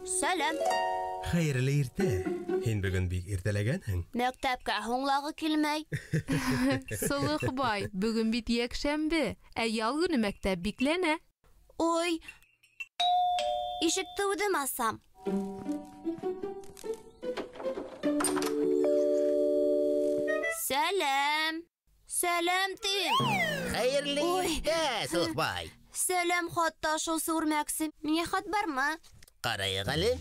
Сәләм. Хәйерле иртә. Һин бөгөн бик иртәләгәнһең. Мәктәпкә һуңлағы килмәй. Солохбай, бөгөн бит йәкшәмбе, ә ял көнө мәктәп бикләнә. Ой, ишекте үҙем асам. Сәләм. Сәләм тим. Хәйерле иртә, Солохбай. Сәләм, хат ташыусы үрмәксе. Миңә хат бармы? Ҡарайыҡ әле.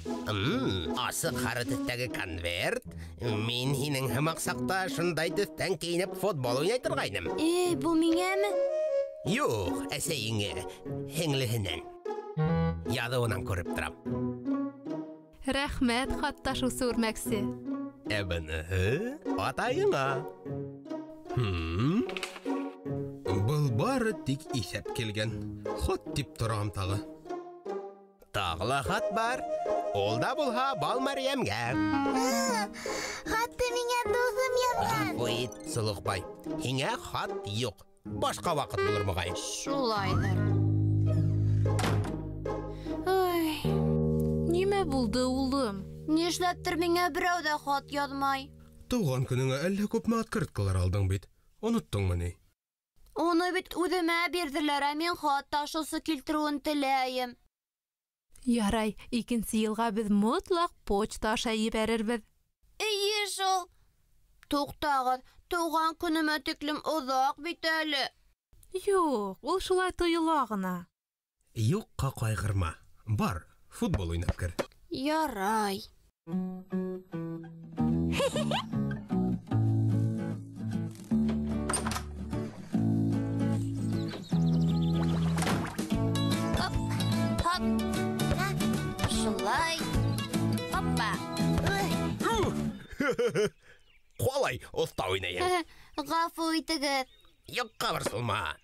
Асыҡ һары төҫтәге конверт. Мин һинең һымаҡ саҡта шундай төҫтән кейенеп футбол уйнай торғайным. Эй, был миңәме? Юҡ, әсәйеңә, һеңлеһенән. Яҙыуынан күреп торам. Рәхмәт, хат ташыусы үрмәксе. Ә быныһы атайыңа. Был бары тик иҫәп килгән. Хат тип торам тағы. Тағы ла хат бар. Ул да булһа Бал Мәрйәмгә. Хатты миңә дуҫым яҙған. Ғәфү ит, Солохбай. Һиңә хат юҡ. Башҡа ваҡыт булыр моғайын. Шулайҙыр. Ай. Нимә булды, улым? Нишләптер миңә берәү ҙә хат яҙмай. Тыуған көнөңә әллә күпме открыткалар алдың бит. Оноттоңмо ни? Уны бит үҙемә бирҙеләр, ә мин хат ташыусы килтереүен теләйем. Ярай, икенсе йылға беҙ мотлаҡ почта аша ебәрербеҙ. Эйе шул. Туҡтағыҙ, тыуған көнөмә тиклем оҙаҡ бит әле. Юҡ, ул шулай тойола ғына. Юҡҡа ҡайғырма. Бар, футбол уйнап кер. Ярай. Хоп, хоп. Шулай. Опа. Ҡалай оҫта уйнайһың. Ғәфү итегеҙ. Юҡҡа борсолма.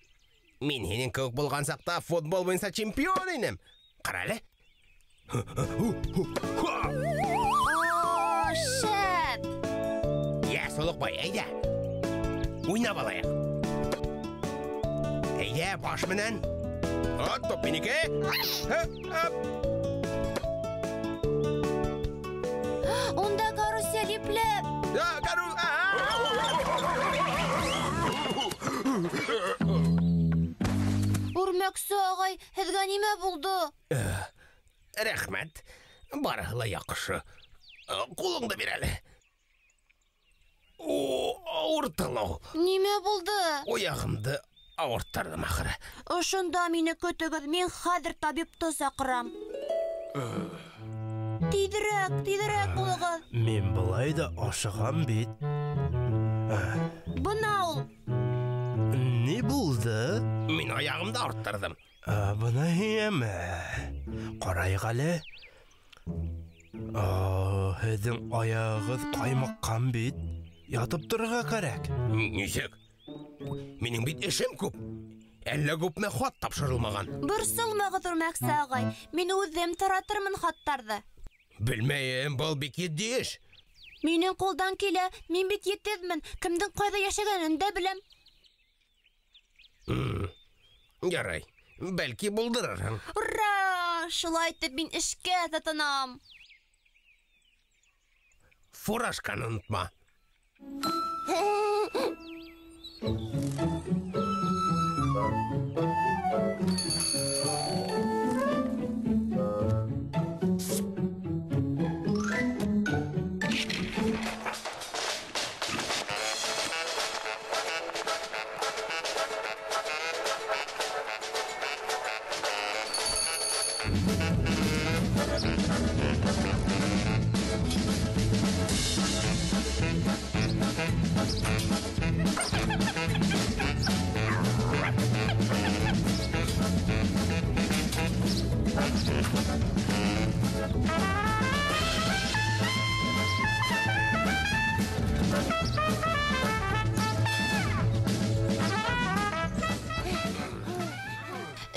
Мин һинең кеүек булған саҡта футбол буйынса чемпион инем. Ҡара әле. О, шәп. Йә, Солохбай, әйҙә. Уйнап алайыҡ. Әйҙә, баш менән. О, топ минеке. Унда карусель ипләп. Үрмәксе ағай, һеҙгә нимә булды? Рәхмәт, барыһы ла яҡшы. Ҡулыңды бир әле. О, ауыртылау. Нимә булды? Аяғымды ауырттырҙым ахыры. Ошонда мине көтөгөҙ, мин хәҙер табипты саҡырам. Тиҙерәк, тиҙерәк булығыҙ. Мин былай ҙа ашығам бит. Бына ул. Ни булды? Мин аяғымды ауырттырҙым. Бына һиңәме? Ҡарайыҡ әле. Һеҙҙең аяғығыҙ ҡаймаҡҡан бит. Ятып торорға кәрәк. Нисек? Минең бит эшем күп. Әллә күпме хат тапшырылмаған. Борсолмағыҙ, Үрмәксе ағай. Мин үҙем таратырмын хаттарҙы. Белмәйем, был бик етди эш. Минең ҡулдан килә, мин бит етеҙмен. Кемдең ҡайҙа йәшәгәнен дә беләм. Ярай, бәлки булдырырһың. Ура! Шулай итеп мин эшкә тотонам. Фуражканы онотма.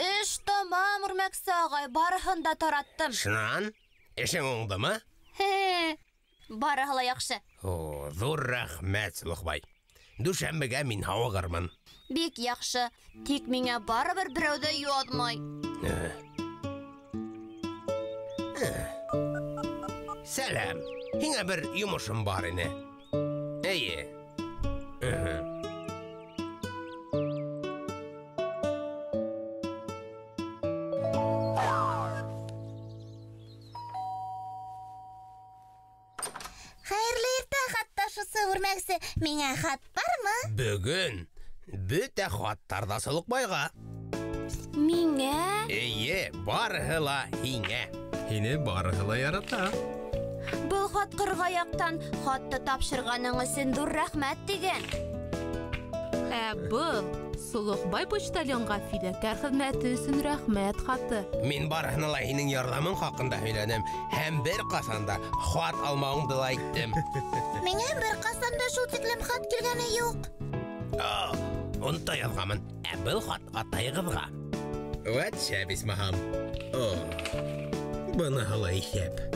Эш тамам, Үрмәксе ағай, барыһын да тараттым. Шунан, эшең уңдымы? Барыһы ла яҡшы. О, ҙур рәхмәт, Солохбай. Дүшәмбегә мин һауығырмын. Бик яҡшы. Тик миңә барыбер берәү ҙә яҙмай. Сәләм. Һиңә бер йомошом бар ине. Эйе. Хәйерле иртә, хат ташыусы үрмәксе. Миңә хат бармы? Бөгөн бөтә хаттар ҙа Солоҡбайға. Миңә? Эйе, барыһы ла һиңә. Һине барыһы ла ярата. Был хат ҡырғаяҡтан хатты тапшырғаның өсөн ҙур рәхмәт тигән. Ә был Солоҡбай почтальонға фиҙакәр хеҙмәте өсөн рәхмәт хаты. Мин барыһына ла һинең ярҙамың хаҡында һөйләнем һәм бер ҡасан да хат алмауыңды ла әйттем. Миңә бер ҡасан да шул тиклем хат килгәне юҡ. Онота яҙғанмын. Ә был хат атайығыҙға. Вәт шәп, исмаһам. Быныһы ла иҫәп.